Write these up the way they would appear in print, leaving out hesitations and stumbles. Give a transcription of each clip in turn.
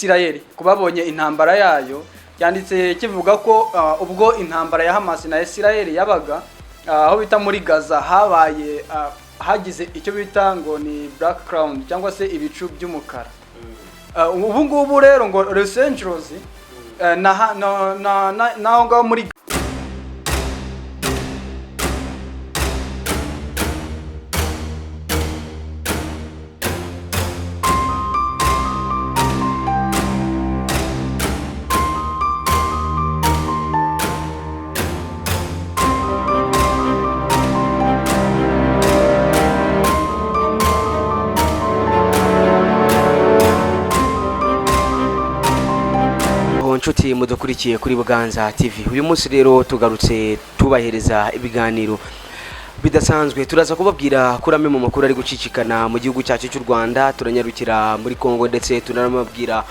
Isirayeli kubabonye intambara yayo, cyanditse kivuga ko ubwo intambara ya Hamas na Isirayeli yabaga aho bita muri Gaza, habaye hagize icyo bita ngo ni black cloud cyangwa se ibicu by'umukara. Ubu ngubu rero ngo Los Angeles na naho ngaho muri Nshuti mudukurikiye kuri Buganza TV, uyu munsi rero tugarutse tubahereza ibiganiro bidasanzwe. Turaza kubabwira kuri amwe mu makuru ari gucicikana mu gihugu cyacu cy'u Rwanda, turanyarukira muri Congo, ndetse turanababwira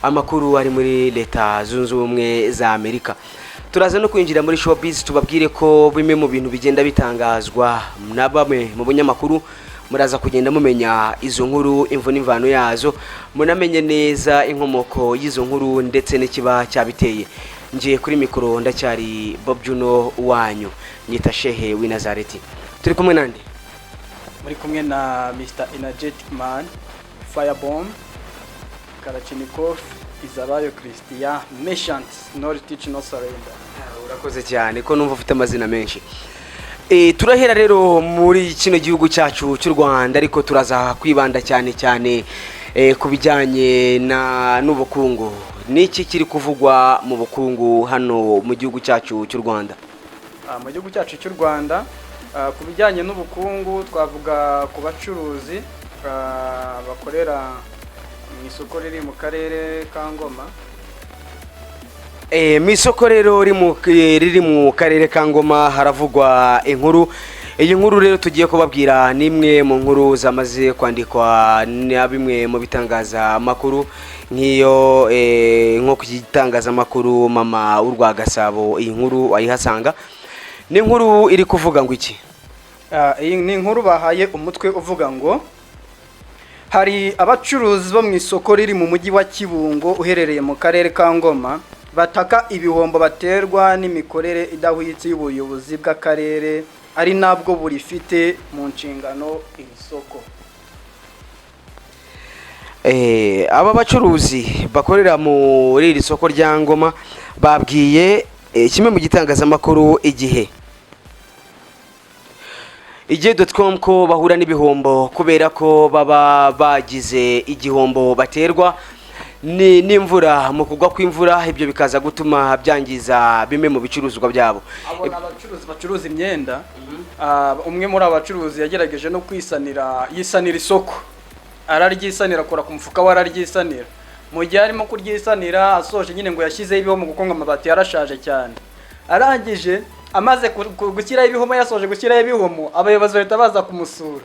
amakuru ari muri Leta Zunze Ubumwe za Amerika. Turaza no kwinjira muri showbiz, tubabwire ko bimwe mu bintu bigenda bitangazwa na bamwe mu banyamakuru, muraza kugenda mumenya izo nkuru, imvo n'imvano yazo, munamenye neza inkomoko y'izo nkuru ndetse n'ikiba cyabiteye. Ngiye kuri mikoro, ndacyari Bob Juno wanyu, nyita Shehe w'i Nazareti. Turi kumwe nande? Muri kumwe na Mr Energetic Man, Firebomb Karachinikov, Izabayo Christian Meshant, no teach, no surrender. Urakoze cyane ko numva ufite amazina menshi. Turahera rero muri kino gihugu cyacu cy'u Rwanda, ariko turaza kwibanda cyane cyane ku bijyanye na n'ubukungu. Niki kiri kuvugwa mu bukungu hano mu gihugu cyacu cy'u Rwanda? Mu gihugu cyacu cy'u Rwanda, ku bijyanye n'ubukungu, twavuga ku bacuruzi bakorera mu isoko riri mu karere ka Ngoma. Mu isoko rero riri mu karere ka Ngoma haravugwa inkuru. Iyi nkuru rero tugiye kubabwira ni imwe mu nkuru zamaze kwandikwa na bimwe mu bitangazamakuru, nk'iyo nko ku gitangazamakuru Mama w'urwa Gasabo, iyi nkuru wayihasanga. Ni inkuru iri kuvuga ngo iki? Iyi ni inkuru bahaye umutwe uvuga ngo hari abacuruzi bo mu isoko riri mu mujyi wa Kibungo uherereye mu karere ka Ngoma bataka ibihombo baterwa n'imikorere idahwitse y'ubuyobozi bw'akarere, ari nabwo burifite mu nshingano iri soko. Aba bacuruzi bakorera muri iri soko rya Ngoma babwiye kimwe mu gitangazamakuru Igihe.com ko bahura n'ibihombo kubera ko baba bagize igihombo baterwa ni n'imvura. Mu kugwa kw'imvura, ibyo bikaza gutuma byangiza bimwe mu bicuruzwa byabo. Abo ni abacuruzi bacuruza imyenda. Umwe muri aba bacuruzi yagerageje no kwisanira, yisanira isoko, araryisanira, akora ku mufuka we araryisanira. Mu gihe arimo kuryisanira, asoje nyine ngo yashyizeho ibihomo kuko ngo amabati yarashaje cyane. Arangije amaze gushyiraho ibihomo, yasoje gushyiraho ibihomo, abayobozi bahita baza kumusura.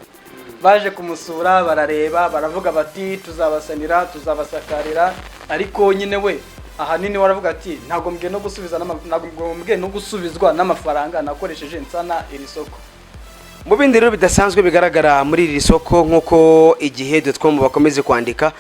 Baje kumusura, barareba, baravuga bati tuzabasanira, tuzabasakarira. Ariko nyine we ahanini waravuga ati ntabwo mbwiye no gusubizwa n'amafaranga nakoresheje nsana iri soko. Mu bindi rero bidasanzwe bigaragara muri iri soko, nk'uko Igihe.com bakomeze kwandika,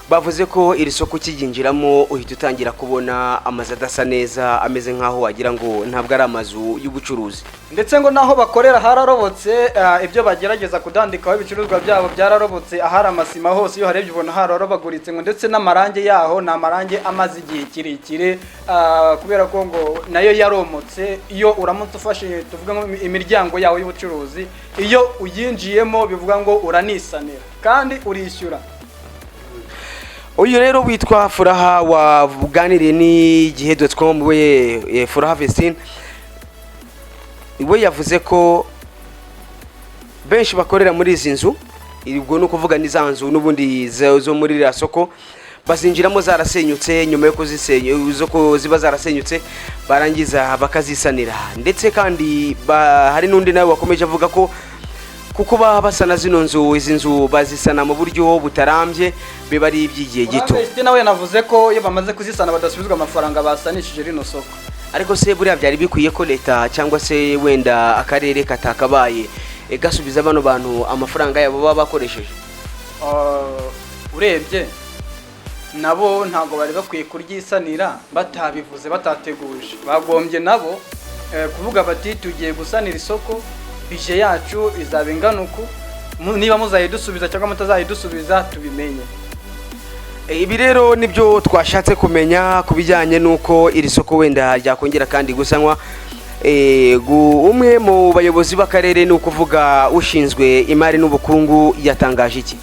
bavuze ko iri soko ukiryinjiramo uhita utangira kubona amazu adasa neza, ameze nk'aho wagira ngo ntabwo ari amazu y'ubucuruzi. Ndetse ngo naho bakorera hararobotse. Ibyo bagerageza kudandikaho ibicuruzwa byabo byararobotse. Ahari amasima hose iyo harebye ubona hararobaguritse, ngo ndetse n'amarangi yaho ni amarangi amaze igihe kirekire, kubera ko ngo nayo yaromotse. Iyo uramutse ufashe, tuvuga nko imiryango yaho y'ubucuruzi, iyo uyinjiyemo bivuga ngo uranisanira kandi urishyura. Uyu rero witwa Furaha waganiriye n'Igihe.com we, Furaha Vestine, we yavuze ko benshi bakorera muri izi nzu, ubwo ni ukuvuga ni za nzu n'ubundi zo muri iriya soko, bazinjiramo zarasenyutse. Nyuma yo kuzisenya, zo ko ziba zarasenyutse, barangiza bakazisanira. Ndetse kandi hari n'undi nawe wakomeje avuga ko kuko baba basana zino nzu, izi nzu bazisana mu buryo butarambye, biba ari iby'igihe gito. Vestine nawe yanavuze ko iyo bamaze kuzisana badasubizwa amafaranga basanishije rino soko. Ariko se buriya byari bikwiye ko leta cyangwa se wenda akarere katakabaye gasubiza bano bantu amafaranga yabo baba bakoresheje? Urebye Nabo ntabwo bari bakwiye kuryisanira batabivuze, batateguje. Bagombye nabo kuvuga bati: "Tugiye gusanira isoko, budget yacu izaba ingana uku, niba muzayidusubiza cyangwa mutazayidusubiza tubimenye." Ibi rero nibyo twashatse kumenya ku bijyanye n'uko iri soko wenda ryakongera kandi gusanwa. Umwe mu bayobozi b'akarere, ni ukuvuga ushinzwe imari n'ubukungu, yatangaje iki?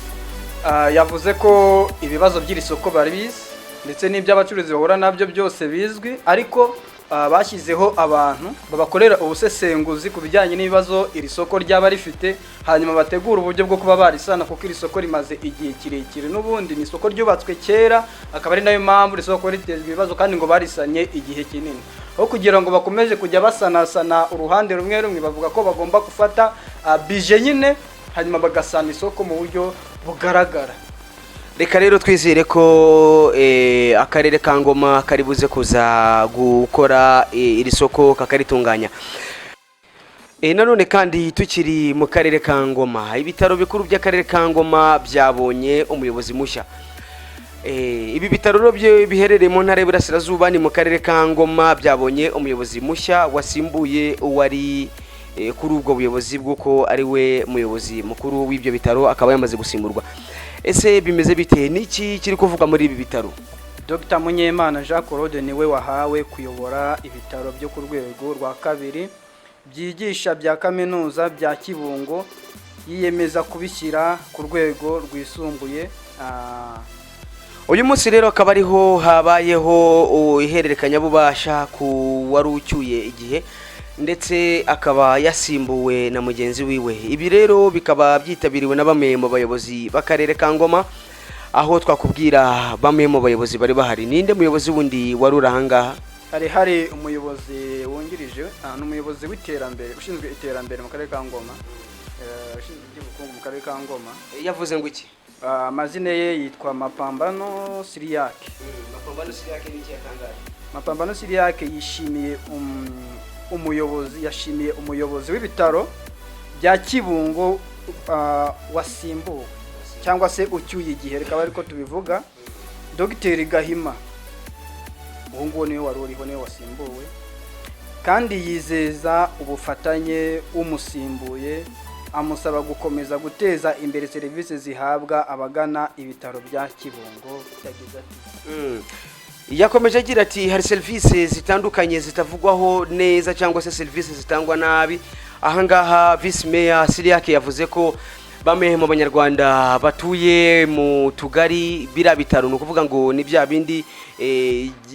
Yavuze ko ibibazo by'iri soko bari bizi, ndetse n'iby'abacuruzi bahura nabyo byose bizwi, ariko bashyizeho abantu babakorera ubusesenguzi ku bijyanye n'ibibazo iri soko ryaba rifite, hanyuma bategura uburyo bwo kuba barisana, kuko iri soko rimaze igihe kirekire. N'ubundi ni isoko ryubatswe kera, akaba ari nayo mpamvu iri soko ritezwa ibibazo, kandi ngo barisanye igihe kinini. Aho kugira ngo bakomeze kujya basanasana uruhande rumwe rumwe, bavuga ko bagomba gufata budget nyine, hanyuma bagasana isoko mu buryo bugaragara. Reka rero twizere ko akarere ka Ngoma kari buze kuza gukora iri soko kakaritunganya. Nanone kandi tukiri mu karere ka Ngoma, ibitaro bikuru by'akarere ka Ngoma byabonye umuyobozi mushya. Ibi bitaro rero biherereye mu ntara y'Iburasirazuba, ni mu karere ka Ngoma, byabonye umuyobozi mushya wasimbuye uwari kuri ubwo buyobozi, bw'uko ari we muyobozi mukuru w'ibyo bitaro, akaba yamaze gusimburwa. Ese bimeze bite? Niki kiri kuvugwa muri ibi bitaro? Dr Munyemana Jean Claude niwe wahawe kuyobora ibitaro byo ku rwego rwa kabiri byigisha bya kaminuza bya Kibungo, yiyemeza kubishyira ku rwego rwisumbuye. Uyu munsi rero akaba ariho habayeho ihererekanyabubasha ku wari ucyuye igihe, ndetse akaba yasimbuwe na mugenzi wiwe. Ibi rero bikaba byitabiriwe na bamwe mu bayobozi b'akarere ka Ngoma. Aho twakubwira bamwe mu bayobozi bari bahari, ninde muyobozi wundi wari uri ahangaha? Hari umuyobozi wungirije, ni umuyobozi w'iterambere, ushinzwe iterambere mu karere ka Ngoma, ushinzwe iby'ubukungu mu karere ka Ngoma. Yavuze ngo iki? Amazina ye yitwa Mapambano Siriyake. Mapambano Siriyake ni iki yatangaje? Mapambano Siriyake yishimiye umuyobozi, yashimiye umuyobozi w'ibitaro bya Kibungo wasimbuwe cyangwa se ucyuye igihe, rikaba ariko tubivuga, Dogiteri Gahima. Uwo nguwo niwe wari uriho, niwe wasimbuwe, kandi yizeza ubufatanye umusimbuye, amusaba gukomeza guteza imbere serivisi zihabwa abagana ibitaro bya Kibungo. Yagize ati: Yakomeje agira ati: "Hari serivisi zitandukanye zitavugwaho neza cyangwa se serivisi zitangwa nabi." Ahangaha Visi Meya Siriyake yavuze ko bamwe mu Banyarwanda batuye mu tugari biriya bitaro, ni ukuvuga ngo ni bya bindi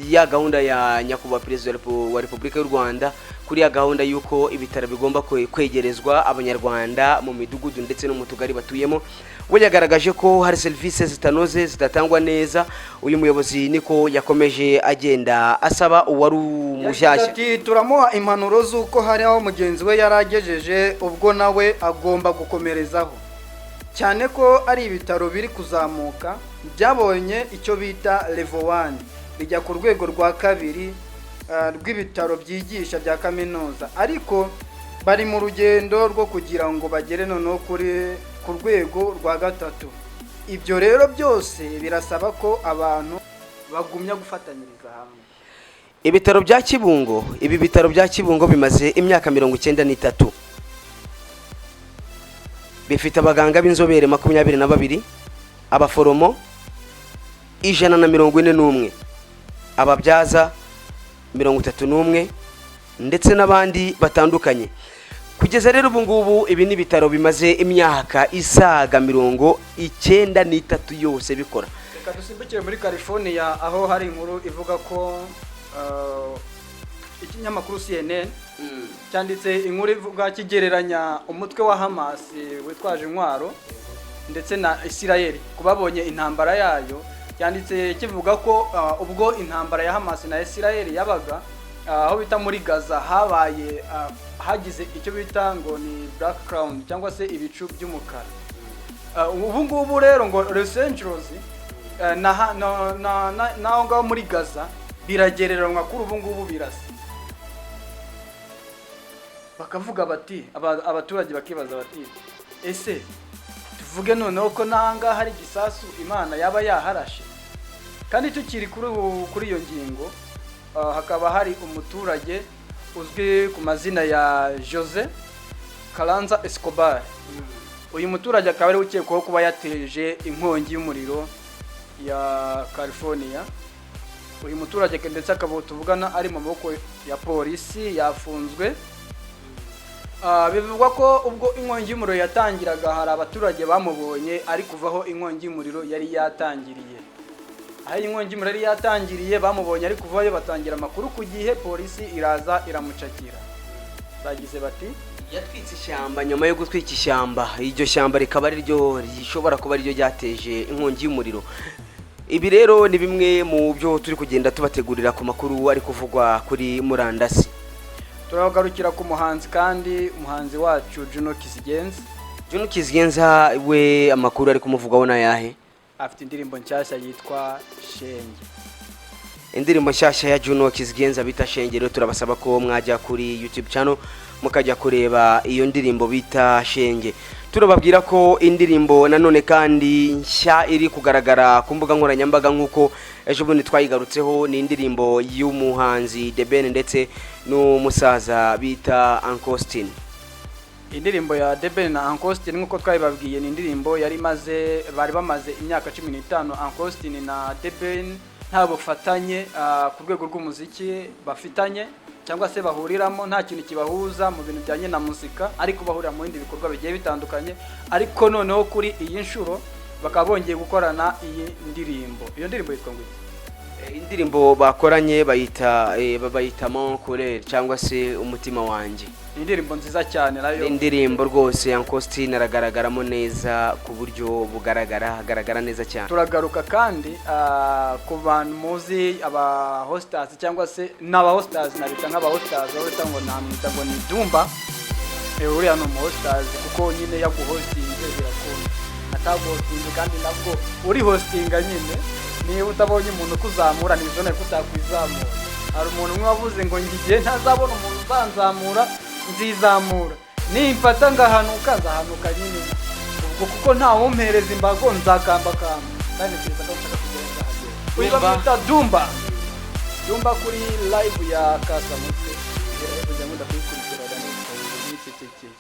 ya gahunda ya Nyakubahwa Perezida wa Repubulika y'u Rwanda, kuri ya gahunda y'uko ibitaro bigomba kwegerezwa Abanyarwanda mu midugudu ndetse no mu tugari batuyemo. We yagaragaje ko hari serivisi zitanoze, zidatangwa neza. Uyu muyobozi niko yakomeje agenda asaba uwari umushyashya. Ati: "Turamuha impanuro z'uko hari aho mugenzi we yari agejeje, ubwo nawe agomba gukomerezaho, cyane ko ari ibitaro biri kuzamuka, byabonye icyo bita level 1, bijya ku rwego rwa kabiri rw'ibitaro byigisha bya kaminuza, ariko bari mu rugendo rwo kugira ngo bagere noneho ku rwego rwa gatatu. Ibyo rero byose birasaba ko abantu bagumya gufatanyiriza hamwe." Ibitaro bya Kibungo, ibi bitaro bya Kibungo bimaze imyaka 93, bifite abaganga b'inzobere 22, abaforomo 141, ababyaza 31, ndetse n'abandi batandukanye. Kugeza rero ubu ngubu, ibi ni ibitaro bimaze imyaka isaga 93 yose bikora. Reka dusimbukire muri California, aho hari inkuru ivuga ko ikinyamakuru CNN cyanditse inkuru ivuga kigereranya umutwe wa Hamas witwaje intwaro ndetse na Israel ku babonye intambara yayo. Cyanditse kivuga ko ubwo intambara ya Hamas na Israel yabaga, aho bita muri Gaza, habaye hagize icyo bita ngo ni black cloud cyangwa se ibicu by'umukara. Ubu ngubu rero ngo Los Angeles na n'aho ngaho muri Gaza biragereranywa, kuri ubu ngubu birasa. Bakavuga bati, abaturage bakibaza bati: "Ese tuvuge noneho ko n'ahangaha hari igisasu Imana yaba yaharashe?" Kandi tukiri kuri iyo ngingo, hakaba hari umuturage uzwi ku mazina ya Jose Karanza Escobar. Uyu muturage akaba ari ukekwaho kuba yateje inkongi y'umuriro ya California. Uyu muturage ndetse akaba tuvugana ari mu maboko ya polisi, yafunzwe. Bivugwa ko ubwo inkongi y'umuriro yatangiraga, hari abaturage bamubonye ari kuvaho inkongi y'umuriro yari yatangiriye. Aho inkongi y'umuriro yari yatangiriye bamubonye ari kuvayo, batangira amakuru ku gihe, polisi iraza iramucakira. Bagize bati: Yatwitse ishyamba. Nyuma yo gutwika ishyamba, iryo shyamba rikaba ari ryo rishobora kuba ariryo ryateje inkongi y'umuriro. Ibi rero ni bimwe mu byo turi kugenda tubategurira ku makuru ari kuvugwa kuri murandasi. Turagarukira ku muhanzi kandi, umuhanzi wacu Juno Kizigenza. Juno Kizigenza we, amakuru ari kumuvugwaho ni ayahe? Afite indirimbo nshyashya yitwa Shenge. Indirimbo nshyashya ya Juno Kizigenza bita Shenge. Rero turabasaba ko mwajya kuri YouTube channel mukajya kureba iyo ndirimbo bita Shenge. Turababwira ko indirimbo nanone kandi nshya iri kugaragara ku mbuga nkoranyambaga, nk'uko ejo bundi twayigarutseho, ni indirimbo y'umuhanzi The Ben ndetse n'umusaza bita Uncle Austin. Indirimbo ya The Ben na Uncle Austin, nk'uko twabibabwiye, ni indirimbo yari imaze, bari bamaze imyaka 15 Uncle Austin na The Ben nta bufatanye ku rwego rw'umuziki bafitanye cyangwa se bahuriramo, nta kintu kibahuza mu bintu bijyanye na muzika, ariko bahurira mu bindi bikorwa bigiye bitandukanye. Ariko noneho kuri iyi nshuro bakaba bongeye gukorana iyi ndirimbo. Iyo ndirimbo yitwa ngo iki? Indirimbo bakoranye bayita Mon Coeur cyangwa se Umutima Wanjye. Ni indirimbo nziza cyane nayo. Indirimbo rwose Uncle Austin aragaragaramo neza ku buryo bugaragara, agaragara neza cyane. Turagaruka kandi ku bantu muzi aba hostess, cyangwa se n'aba hostess, nabita nk'aba hostess, aho bita ngo namwita ngo ni Dumba. Uriya ni umu hostess, kuko nyine yaguhostinze birakunda, ataguhostinze kandi nabwo uri hostinga nyine. Niba utabonye umuntu ukuzamura, ntibizone ko utakwizamura. Hari umuntu umwe wavuze ngo njye igihe ntazabona umuntu uzanzamura, nzizamura, nimfata ngahanuka nzahanuka nyine ubwo, kuko nta wumpereza imbago nzakambakamba, kandi ntekereza ko nshaka kugera nzahagera. Uyu Dumba. bamwita Dumba. Dumba kuri live ya Kasamutwe ujya nkunda kuyikurikirana nicecekeye.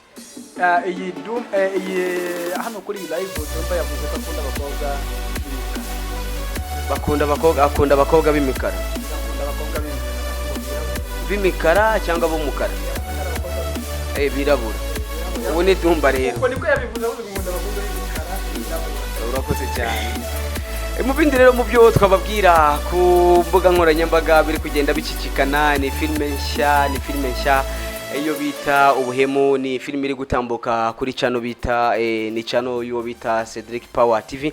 Iyi hano kuri iyi live, Dumba yavuze ko akunda abakobwa b'imikara. Bakunda abakobwa, akunda abakobwa b'imikara. Akunda abakobwa b'imikara ngo birabura. B'imikara cyangwa b'umukara? Akunda abakobwa b'imikara. Birabura. Ubu ni Dumba rero. Ubwo nibwo yabivuze, avuze ngo nkunda abakobwa b'imikara birabura. Urakoze cyane. Mu bindi rero, mu byo twababwira ku mbuga nkoranyambaga biri kugenda bicicikana, ni filime nshya iyo bita Ubuhemu. Ni filime iri gutambuka kuri channel bita ni channel y'uwo bita Cedric Power TV.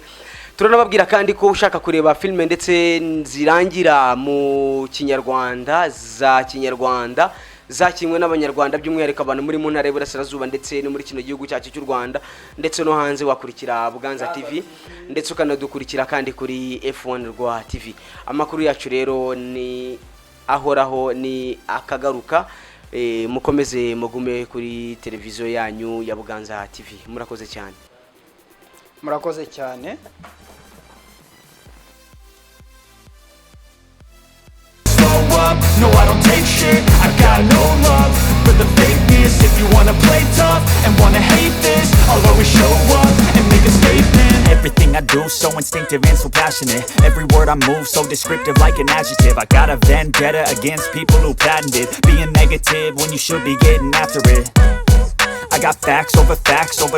Turanababwira kandi ko ushaka kureba filime ndetse zirangira mu Kinyarwanda, za Kinyarwanda zakinwe n'Abanyarwanda, by'umwihariko abantu muri mu ntara y'Iburasirazuba ndetse no muri kino gihugu cyacu cy'u Rwanda ndetse no hanze, wakurikira Buganza TV, ndetse ukanadukurikira kandi kuri F1 Rwa TV. Amakuru yacu rero ni ahoraho, ni akagaruka. Mukomeze mugume kuri televiziyo yanyu ya Buganza TV. Murakoze cyane. Murakoze cyane. Slow up, no, I don't take shit. I got no love for the fakeness. If you wanna play tough and wanna hate this, I'll always show up and make a statement. Everything I do, so instinctive and so passionate. Every word I move, so descriptive, like an adjective. I got a vendetta against people who patented being negative when you should be getting after it. I got facts over facts over